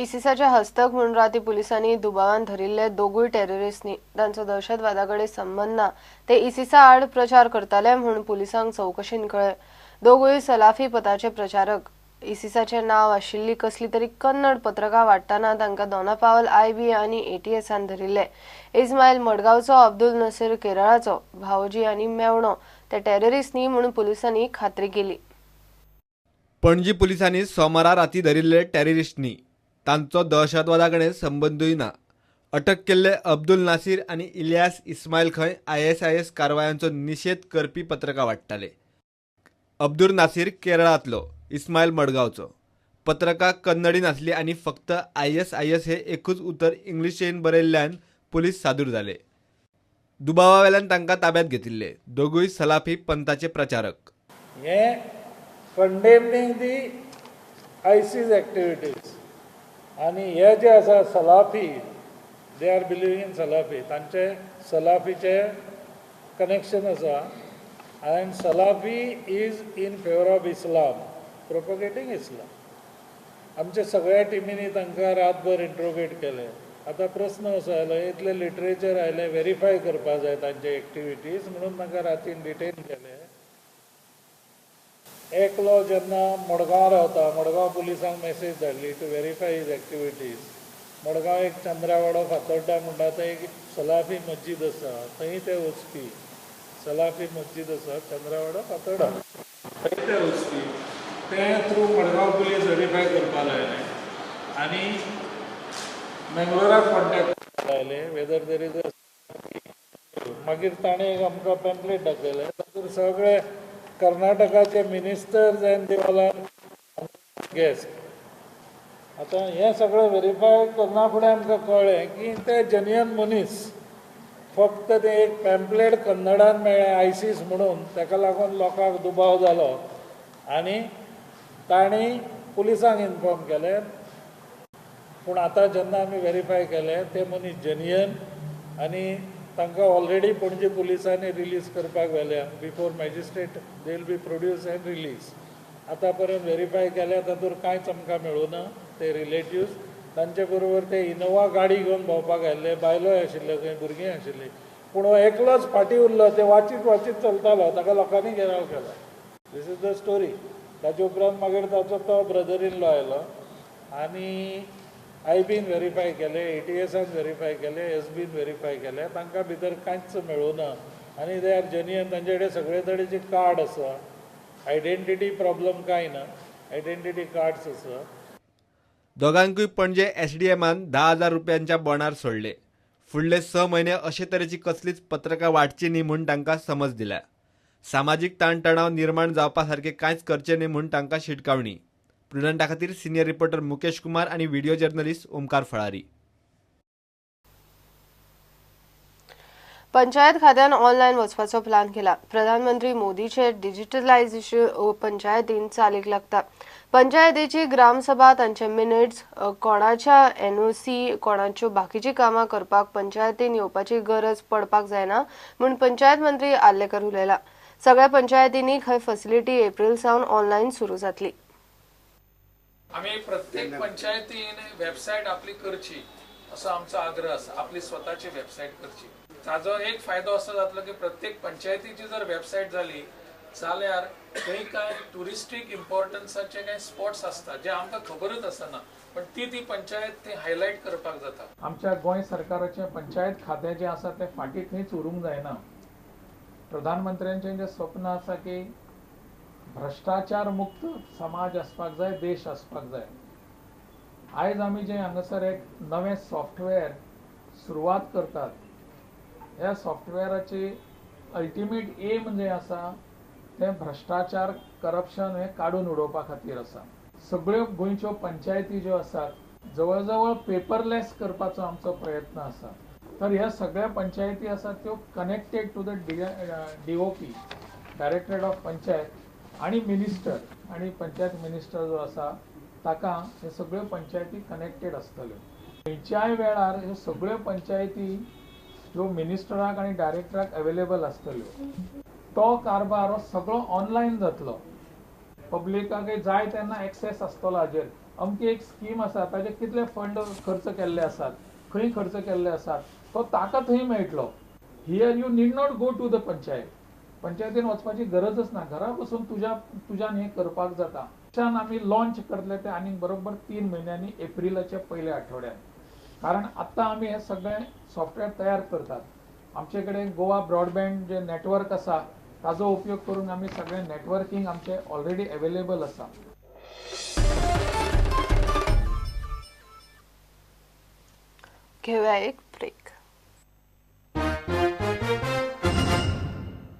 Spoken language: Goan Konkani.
इसिसाचे हस्तक म्हूण राती पुलिसांनी दुबावान धरिल्ले दोगूय टेररिस्टनी तांचो दहशतवादा कडेन संबंद ना, ते इसिसा आड प्रचार करताले म्हूण पुलिसांक चवकशीन कळ्ळें। दोगूय सलाफी पथाचे प्रचारक। इसिसाचें नांव आशिल्ली कसली तरी कन्नड पत्रकां वांट्टना तांकां दोनापावल आयबी आनी एटीएसान धरिल्ले। इस्मायल मडगांवचो, अब्दुल नसीर केरळाचो, भावोजी आनी मेवणो ते टेररिस्ट न्ही म्हूण पुलिसांनी खात्री केली। पणजी पुलिसांनी सोमारा राती धरिल्ले टेररिस्ट न्ही, तांचो दहशतवादा कडेन संबंदूय ना। अटक केल्ले अब्दुल नासीर आनी इलियास इस्मायल खंय ISIS कारवायांचो निशेध करपी पत्रकां वांट्टाले। अब्दुल नासीर केरळांतलो, इस्मायल मडगांवचो। पत्रकां कन्नडीन आसली आनी फक्त ISIS हे एकूच उतर इंग्लिशेन बरयल्ल्यान पुलीस सादूर जाले। दुबावा वेल्यान तांकां ताब्यात घेतिल्ले। दोगूय सलाफी पंथाचे प्रचारक। हे कंडेमनींग दी आयसीस एक्टिविटीज आनी हे जे आसा Salafi, they are believing in Salafi, तांचे सलाफीचे कनेक्शन आसा and Salafi is in favour of Islam, propagating Islam. आमच्या सगळ्या टिमींनी तांकां रातभर इंट्रोगेट केलें। आतां प्रस्न असो आयलो, इतलें लिटरेचर आयलें, वेरीफाय करपाक जाय तांचे एक्टिविटीज, म्हणून तांकां रातीन डिटेन केलें। एकलो जेन्ना मडगांव रावता, मडगांव पुलिसांक मॅसेज धाडली to verify his activities. Madgaon एक चंद्रावाडो फातोड्डा म्हणटा थंय एक सलाफी मस्जीद आसा, थंय ते वचपी। सलाफी मस्जीद आसा चंद्रावाडो फातोड्डा, थंय ते वचपी। ते थ्रू मडगांव पुलीस वेरीफाय करपाक लायलें आनी मेंगलोराक कॉन्टेक्ट करपाक लायलें वेदर there is a. मागीर ताणें एक आमकां पॅम्पलेट दाखयलें, तातूंत सगळे कर्नाटकाचे ministers and they all are guest. आतां हें सगळें वेरीफाय करना फुडें आमकां कळ्ळें की ते जेन्युइन मनीस, फक्त तें एक पॅम्पलेट कन्नडान मेळ्ळें आयसीस म्हणून, ताका लागून लोकांक दुबाव जालो आनी तांणी पुलिसांक इन्फॉर्म केलें। पूण आतां जेन्ना आमी वेरीफाय केलें ते मनीस जेन्युइन आनी तांकां ऑलरेडी पणजी पुलिसांनी रिलीज करपाक व्हेल्या। Before magistrate they will be produce and release. आतां पर्यंत वेरीफाय केल्या तातूंत कांयच आमकां मेळूना। ते रिलेटिव्स तांचे बरोबर ते इनोवा गाडी घेवन भोंवपाक आयिल्ले, बायलोय आशिल्ल्यो, खंय भुरगीं आशिल्लीं, पूण हो एकलोच फाटीं उरलो, ते वाचीत वाचीत चलतालो, ताका लोकांनी घेराव केलो। This is the story. ताचे उपरांत मागीर ताचो तो ब्रदर इन लॉ आयलो आनी आयबीन वेरीफाय केलें, एटीएसान वेरीफाय केलें, एसबीन वेरीफाय केलें, तांकां भितर कांयच मेळूना आनी they are genuine. तांचे कडेन सगळे तरेचे कार्ड आसा, आयडेंटिटी प्रॉब्लम कांय ना, आयडेंटिटी कार्ड्स आसा। दोगांकूय पणजे SDMान 10,000 रुपयांच्या बॉण्डार सोडले। फुडले 6 म्हयने अशे तरेची कसलीच पत्रकां वांटची न्ही म्हूण तांकां समज दिल्या। सामाजीक ताणतणाव निर्माण जावपा सारकें कांयच करचें न्ही म्हूण तांकां शिटकावणी। प्रुडंटा खातीर सिनियर रिपोर्टर मुकेश कुमार आनी व्हिडिओ जर्नलिस्ट ओमकार फळारी। पंचायत खात्यान ऑनलायन वचपाचो प्लान केला। प्रधानमंत्री मोदीचे डिजिटलायझेशन पंचायतीन चालीक लागता। पंचायतीची ग्रामसभा, तांचे मिनिट्स, कोणाच्या NOC, कोणाच्यो बाकीची कामां करपाक पंचायतीन येवपाची गरज पडपाक जायना म्हूण पंचायत मंत्री आर्लेकर उलयला। सगळ्या पंचायतींनी खंय फॅसिलिटी एप्रिल सावन ऑनलायन सुरू जातली। आमी प्रत्येक पंचायतीन वेबसायट आपली करची असो आमचो आग्रह आसा, आपली स्वताची वेबसायट करची। ताजो एक फायदो असो जातलो की प्रत्येक पंचायतीची जर वेबसायट जाली जाल्यार थंय कांय ट्युरिस्टीक इम्पॉर्टन्साचे कांय स्पॉट्स आसता जे आमकां खबरूच आसना, पण ती ती पंचायत ती हायलायट करपाक जाता। आमच्या गोंय सरकाराचें पंचायत खातें जें आसा तें फाटीं खंयच उरूंक जायना। प्रधानमंत्र्यांचें जें स्वप्न आसा की भ्रश्टाचार मुक्त समाज आसपाक जाय, देश आसपाक जाय, आयज आमी जें हांगासर एक नवें सॉफ्टवेअर सुरवात करतात, ह्या सॉफ्टवेअराची अल्टिमेट एम जें आसा तें भ्रश्टाचार, करप्शन हें काडून उडोवपा खातीर आसा। सगळ्यो गोंयच्यो पंचायती ज्यो आसात जवळ जवळ पेपरलेस करपाचो आमचो प्रयत्न आसा। तर ह्या सगळ्या पंचायती आसात त्यो connected to the DOP, directorate of panchayat आनी मिनिस्टर आनी पंचायत मिनिस्टर जो आसा ताका हे सगळ्यो पंचायती कनेक्टेड आसतल्यो। खंयच्याय वेळार ह्यो सगळ्यो पंचायती ज्यो मिनिस्टराक आनी डायरेक्टराक अवेलेबल आसतल्यो, तो कारभार हो सगळो ऑनलायन जातलो। पब्लिकाक जाय तेन्ना एक्सेस आसतलो हाजेर. अमकी एक स्कीम आसा, ताजे कितले फंड खर्च केल्ले आसात, खंय खर्च केल्ले आसात, तो ताका थंय मेळटलो. Here you need not go to the panchayat. पंचायतीन वचपाची गरजच ना, घरा बसून तुज्यान हें करपाक जाता. आमी लॉन्च करतले ते आनीक बरोबर 3 म्हयन्यांनी, एप्रिलाच्या पयल्या आठवड्यान. कारण आत्तां आमी हें सगळें सॉफ्टवेअर तयार करतात. आमचे कडेन गोवा ब्रॉडबँड जे नेटवर्क आसा ताजो उपयोग करून आमी सगळें नेटवर्किंग आमचें ऑलरेडी अवेलेबल आसा. घेऊया एक ब्रेक.